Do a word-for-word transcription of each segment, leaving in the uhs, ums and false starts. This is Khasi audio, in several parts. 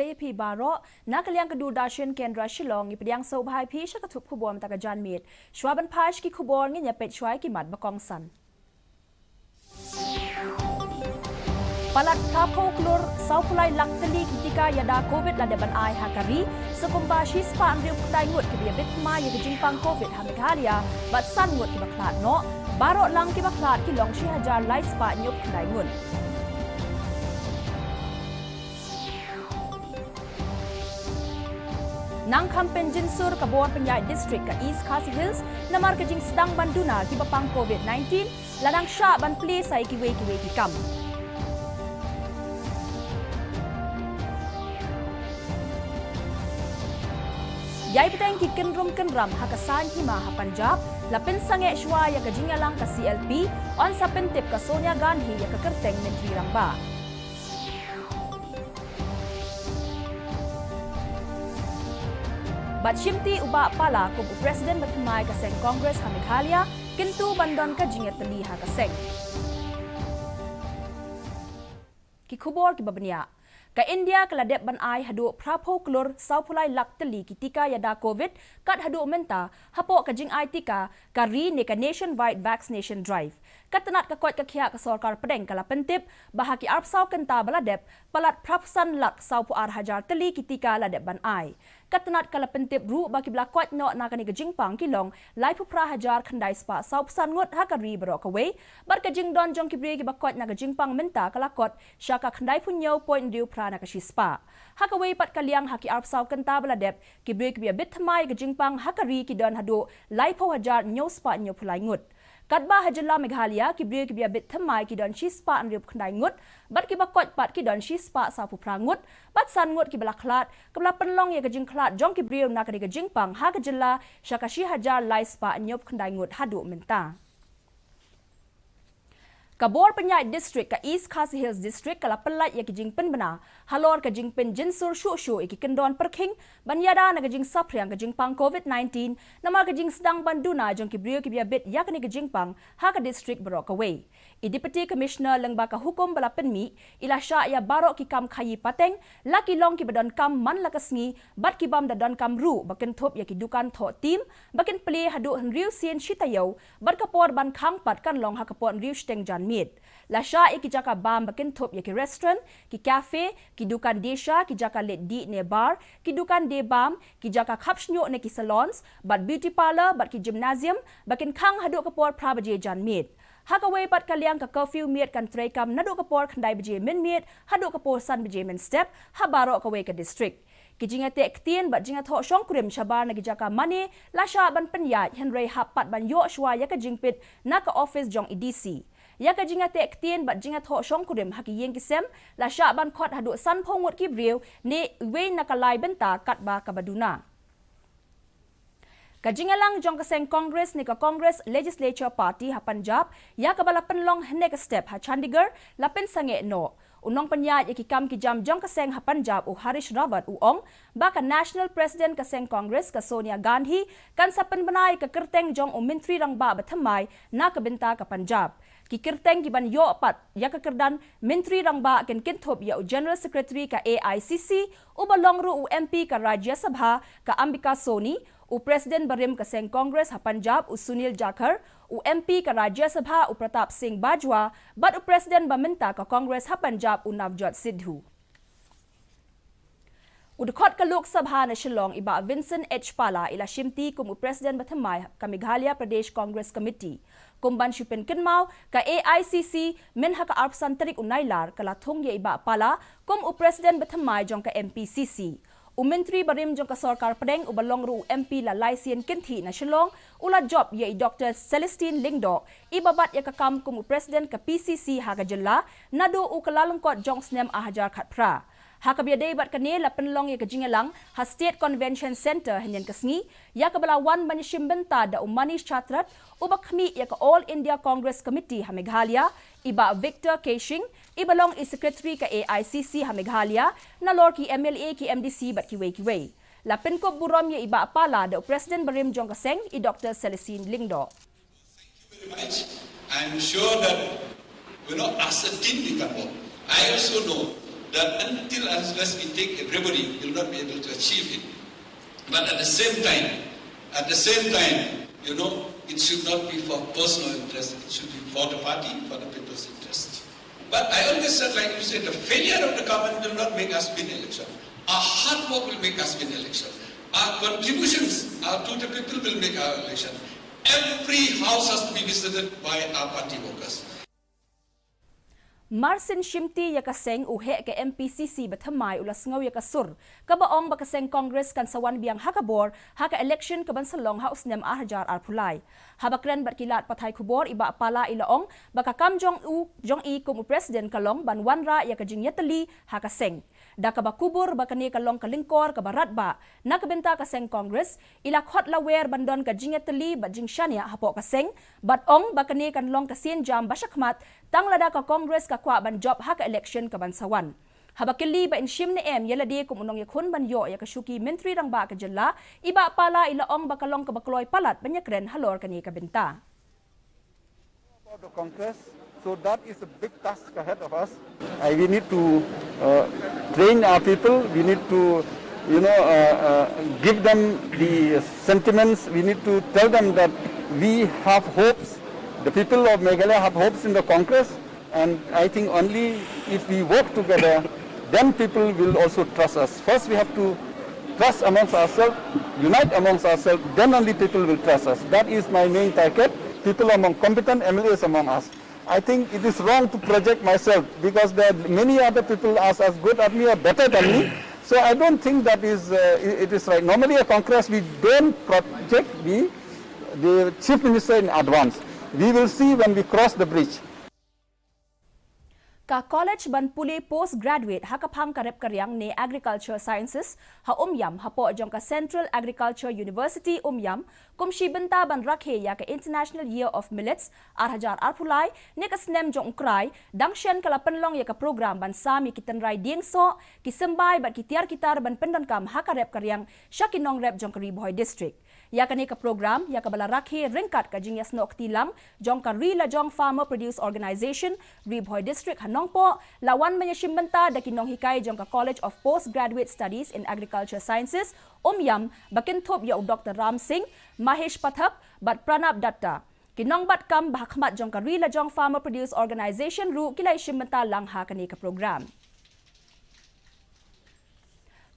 Ïa phi baroh, na ka liang ka Doordarshan Kendra Shillong, ngi pdiang sngewbha ïa phi sha ka thup khubor mynta ka janmiet. Shuwa ban phai sha ki khubor, ngin ïa peit shuwa ïa ki mat ba kongsan. Palat phra phew klur saw phew lai lak tylli ki tika ïada covid la dep ban ai ha ka ri, sa kumba shi spah hynriew phew khyndai ngut kiba ïa bit thymmai ïa ka jingpang covid ha Meghalaya, bad san ngut kiba khlad noh, baroh lang kiba khlad ki long shi hajar lai spah hynñiew phew khyndai ngut. Nang kham pynjynsur ka bor pynïaid district ka East Khasi Hills, namar ka jingsdang ban duna kiba pang covid nineteen, la nang shah ban plie sa ïa kiwei kiwei ki kam. Ïai bteng ki kynrum kynram ha ka saiñ hima ha Punjab, la pynsangeh shuwa ïa ka jingïalang ka C L P, yn sa pyntip ka Sonia Gandhi ïa ka kyrteng Myntri Rangbah. Bad shimti u Bah Pala kum u President ba thymmai ka seng Congress ha Meghalaya, kyntu ban don ka jingïatylli ha ka seng. Ki khubor kiba bniah. Ka India ka la dep ban ai haduh phra phew klur saw phew lai lak tylli ki tika ïada covid, kat haduh mynta, hapoh ka jingai tika ka ri ne ka Nationwide Vaccination Drive. Ka tnat ka koit ka khiah ka sorkar pdeng ka la pyntip ba ha ki arphew saw kynta ba la dep, palat phra phew san lak saw phew ar hajar tylli ki tika la dep ban ai. Ka tnat ka la pyntip ruh ba kiba la koit noh na kane ka jingpang ki long lai phew phra hajar khyndai spah saw phew san ngut ha ka ri baroh kawei, bad ka jingdon jong ki briew kiba koit na ka jingpang mynta ka la kot sha ka khyndai phew hynñiew point hynriew phra na ka shi spah. Ha kawei pat ka liang, ha ki arphew saw kynta ba la dep, ki briew kiba ïa bit thymmai ïa ka jingpang ha ka ri ki don haduh lai phew hajar hynñiew spah hynñiew phew lai ngut. Katba ha jylla Meghalaya, ki briew kiba ïa bit thymmai ki don shi spah hynriew phew khyndai ngut, bad kiba koit pat ki don shi spah saw phew phra ngut, bad san ngut kiba la khlad, kaba la pynlong ïa ka jingkhlad jong ki briew na kane ka jingpang ha ka jylla sha ka shi hajar lai spah hynñiew phew khyndai ngut haduh mynta. Ka bor pynïaid district ka East Khasi Hills District ka la pyllait ïa ka jingpynbna halor ka jingpynjynsur shuh shuh ïa ki kyndon pyrkhing ban ïada na ka jingsaphriang ka jingpang covid nineteen, namar ka jingsdang ban duna jong ki briew kiba ïa bit ïa kane ka jingpang ha ka district baroh kawei. I Deputy Commissioner lyngba ka hukum ba la pynmih, i la shah ïa baroh ki kam khaïi pateng, la ki long kiba donkam man la ka sngi, bad ki bym da donkam ruh, ba kynthup ïa ki dukan thoh tim, ba kin plie haduh hynriew sien shi taïew, bad ka por ban khang pat kan long ha ka por hynriew shiteng janmiet. La shah ïa ki jaka bam ba kynthup ïa ki restaurant, ki cafe, ki dukan die sha, ki jaka leit dih ne bar, ki dukan die bam, ki jaka khap shñiuh ne ki salons, bad beauty parlour, bad ki gymnasium, ba kin khang haduh ka por phra baje janmiet. Ha kawei pat ka liang, ka curfew miet kan treikam naduh ka por khyndai baje mynmiet haduh ka por san baje mynstep ha baroh kawei ka district. Ki jingïateh ktien bad jingïathoh shongkurim shabar na ki jaka mane la shah ban pynïaid, hynrei hap pat ban ïoh shuwa ïa ka jingpeit na ka office jong i D C. Ïa ka jingïateh ktien bad jingïathoh shongkurim ha ki ïing ki sem la shah ban khot haduh san phew ngut ki briew ne iwei na ka lai bynta katba kaba duna. Ka jingïalang jong ka seng Congress ne ka Congress Legislature Party ha Punjab, ïa kaba la pynlong hynne ka step ha Chandigarh, la pynsangeh noh. U nongpynïaid ïa ki kam ki jam jong ka seng ha Punjab, u Harish Rawat, u ong ba ka National President ka seng Congress, ka Sonia Gandhi, kan sa pynbna ïa ka kyrteng jong u Myntri Rangbah ba thymmai na ka bynta ka Punjab. Ki kyrteng ki ban ïoh pat ïa ka kyrdan Myntri Rangbah kin kynthup ïa u General Secretary ka A I C C, uba long ruh u M P ka Rajya Sabha, ka Ambika Soni, u President barim ka seng Congress ha Punjab, u Sunil Jakhar, u M P ka Rajya Sabha, u Pratap Singh Bajwa, bad u President ba mynta ka Congress ha Punjab, u Navjot Sidhu. U dkhot ka Lok Sabha na Shillong, i Bah Vincent H Pala, i la shimti kum u President ba thymmai ka Meghalaya Pradesh Congress Committee. Kum ban shu pynkynmaw, ka A I C C, mynha ka arphew san tarik u Nailar, ka la thung ïa i Bah Pala kum u President ba thymmai jong ka M P C C. U Myntri barim jong ka Sorkar Pdeng, uba long ruh u M P la lai sien kynthih na Shillong, u la jop ïa i Doctor Celestine Lyngdoh, iba bat ïa ka kam kum u President ka P C C ha ka jylla, naduh u Kyllalyngkot jong u snem ar hajar khatphra. Ha kaba ïadei bad kane, la pynlong ïa ka jingïalang ha State Convention Centre hynnin ka sngi, ïa kaba la wan ban ïashim bynta da u Manish Chatrath, uba khmih ïa ka All India Congress Committee ha Meghalaya, i Bah Victor Keishing, iba long i Secretary ka A I C C ha Meghalaya, nalor ki M L A, ki M D C bad kiwei kiwei. La pynkup burom ïa i Bah Pala da u President barim jong ka seng, i Doctor Celestine Lyngdoh. Thank you very much. I'm sure that, you know, as a team we can work. I also know That until unless we take everybody, will not be able to achieve it. But at the same time, at the same time, you know, it should not be for personal interest. It should be for the party, for the people's interest. But I always said, like you said, the failure of the government will not make us win election. Our hard work will make us win election. Our contributions, uh, to the people will make our election. Every house has to be visited by our party workers. Marsin Shimti ïa ka seng u heh ka M P C C ba thymmai u la sngew ïa ka sur kaba ong ba ka seng Congress kan sa wan biang ha ka bor ha ka election kaban sa long ha u snem ar hajar arphew lai. Haba kren bad ki lad pathai khubor, i Bah Pala i la ong ba ka kam jong u, jong i kum u president ka long ban wanrah ïa ka jingïatylli ha ka seng. Da kaba kubur ba kane ka long ka lyngkor kaba radbah na ka bynta ka seng Congress, i la khot la wer ban don ka jingïatylli bad jingshaniah hapoh ka seng, bad ong ba kane kan long ka sienjam ba shakhmat tang lada ka Congress ka kwah ban jop ha ka election kaban sa wan. Haba kylli ba in shim ne em ïa lade kum u nongïakhun ban ïoh ïa ka shuki Myntri Rangbah ka jylla, i Bah Pala i la ong ba ka long kaba kloi palat ban ïakren halor kane ka bynta. About the Congress, so that is a big task ahead of us. Uh, we need to uh, train our people. We need to, you know, uh, uh, give them the sentiments. We need to tell them that we have hopes. The people of Meghalaya have hopes in the Congress, and I think only if we work together, then people will also trust us. First, we have to trust amongst ourselves, unite amongst ourselves, then only people will trust us. That is my main target. People among competent M L As among us. I think it is wrong to project myself because there are many other people as, as good as me or better than me. So I don't think that is uh, it is right. Normally, a Congress, we don't project the the chief minister in advance. We will see when we cross the bridge. Ka college ban pule postgraduate ha ka phang ka rep ka riang ne Agriculture Sciences ha Umiam hapoh jong ka Central Agriculture University Umiam, kum shi bynta ban rakhe ïa ka International Year of Millets ar hajar arphew lai ne ka snem jong u Krai, dang shen ka la pynlong ïa ka program ban sam ïa ki tynrai dieng soh, ki symbai bad ki tiar ki tar ban pyndonkam ha ka rep ka riang sha ki nongrep jong ka Ri Bhoi District. Ïa kane ka program, ïa kaba la rakhe ryngkat ka jingïasnoh kti lang jong ka Ri Lajong Farmer Produce Organisation, Ri Bhoi District ha Nongpoh, la wan ban ïashim bynta da ki nonghikai jong ka College of Postgraduate Studies in Agriculture Sciences, Umiam, ba kynthup ïa u Doktor Ram Singh, Mahesh Pathak bad Pranab Datta. Ki nongbat kam ba ha khmat jong ka Ri Lajong Farmer Produce Organisation ruh ki la ïashim bynta lang ha kane ka program.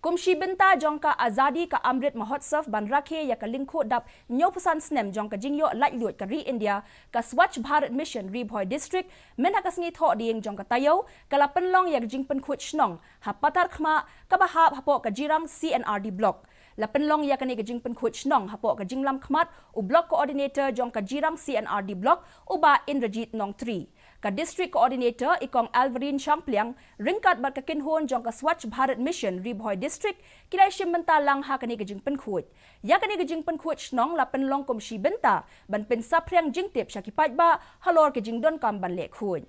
Kum shi bynta jong ka Azadi ka Amrit Mahotsav ban rakhe ïa ka lyngkhuh dap hynñiewphew san snem jong ka jingïoh laitluid ka ri India, ka Swachh Bharat Mission Ri Bhoi District, mynha ka sngi Thohdieng jong ka taïew, ka la pynlong ïa ka jingpynkhuid shnong ha Patharkhmah kaba hap hapoh ka Jirang C and R D Block. La pynlong ïa kane ka jingpynkhuid shnong hapoh ka jinglam khmat u Block Coordinator jong ka Jirang C and R D Block, u Bah Indrajit Nongtri. Ka District Coordinator i Kong Alverine Shangpliang ryngkat bad ka kynhun jong ka Swachh Bharat Mission Ri Bhoi District ki la ïashim bynta lang ha kane ka jingpynkhuid. Ïa kane ka jingpynkhuid shnong la pynlong kum shi bynta ban pynsaphriang jingtip sha ki paidbah halor ka jingdonkam ban leh khuid.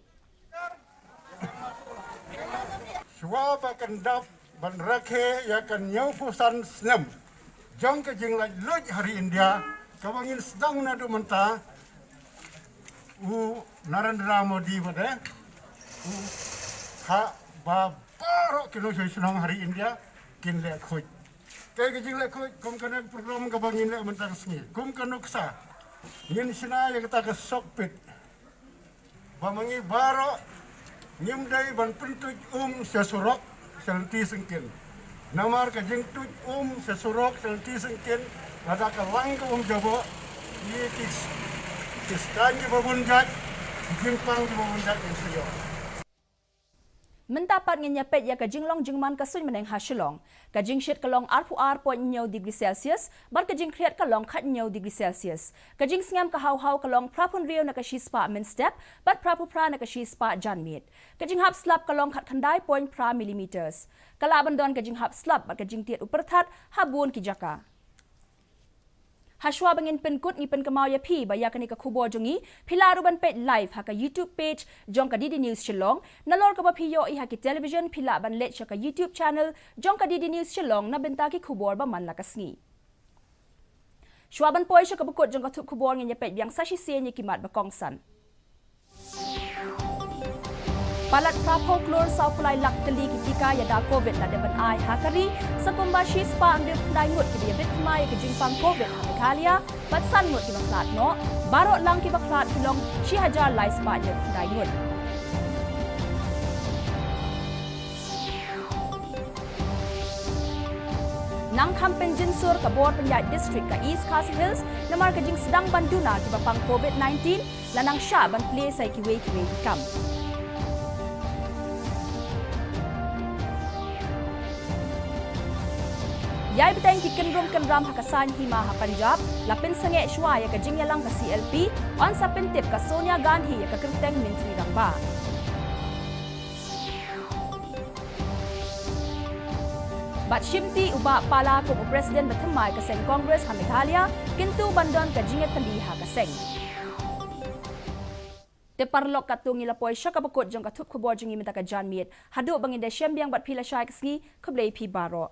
Shuwa ba kan dap ban rakhe ïa ka hynñiewphew san snem jong ka jinglaitluid ha ri India, kaba ngin sdang naduh mynta, u Narendra Modi bad u, ha ba baroh ki nongshong shnong ha ri India kin leh khuid. Te ka jingleh khuid kum kane ka program kaba ngin leh mynta ka sngi, kum ka nuksa, ngin shna ïa kata ka sohpit ba ma ngi baroh ngim dei ban pyntuid um sha surok sha lynti syngkien. Namar ka jingtuid um sha surok sha lynti syngkien, lada ka lang ka um jaboh, ïa ki, ki skaiñ kiba bun jait, ki jingpang kiba bun jait ngin sa ïoh. Mynta pat ngin ïa peit ïa ka jinglong jingman ka suiñ bneng ha Shillong. Ka jingshit ka long arphew ar point hynñiew degree Celsius, bad ka jingkhriat ka long khathynñiew degree Celsius. Ka jingsngem ka haw haw ka long phraphew hynriew na ka shispah mynstep, bad phraphew phra na ka shispah janmiet. Ka jinghap slap ka long khatkhyndai point phra millimeters. Ka lah ban don ka jinghap slap bad ka jingtied u pyrthat ha bun ki jaka. Hashwa ba ngin pynkut, ngi pynkynmaw ïa phi ba ïa kane ka khubor jong ngi phi lah ruh ban peit live ha ka YouTube page jong ka D D News Shillong. Nalor kaba phi ïohi ha ki television, phi lah ban leit sha ka YouTube channel jong ka D D News Shillong na bynta ki khubor ba man la ka sngi. Shwa ban poi sha kaba kut jong ka thup khubor, ngin ïa peit biang sa shisien ïa ki mat ba kongsan. Palat phra phew klur saw phew lai lak tylli ki tika ïada Covid la dep ban ai ha ka ri, sa kumba shi spah hynriew phew khyndai ngut kiba ïabit thymmai ïa ka jingpang Covid ha Meghalaya, bad san ngut kiba khlad noh, baroh lang kiba khlad ki long shi hajar lai spah hynriew phew khyndai ngut. Nang kham pynjynsur ka bor pynïaid district ka East Khasi Hills, namar ka jingsdang ban duna kiba pang Covid nineteen, la nang shah ban plie sa ïa kiwei kiwei ki kam. Ïai bteng ki kynrum kynram ha ka saiñ hima ha Punjab, la pynsangeh shuwa ïa ka jingïalang ka C L P, yn sa pyntip ka Sonia Gandhi ïa ka kyrteng Myntri Rangbah. Bad shimti u Bah Pala kum u President ba thymmai ka seng Congress ha Meghalaya, kyntu ban don ka jingïatylli ha ka seng. Te paralok katto ngi la poi sha kaba kut jong ka thup khubor jong ngi mynta ka janmiet. Haduh ba ngin da shem biang bad phi lashai ka sngi, khublei phi baroh.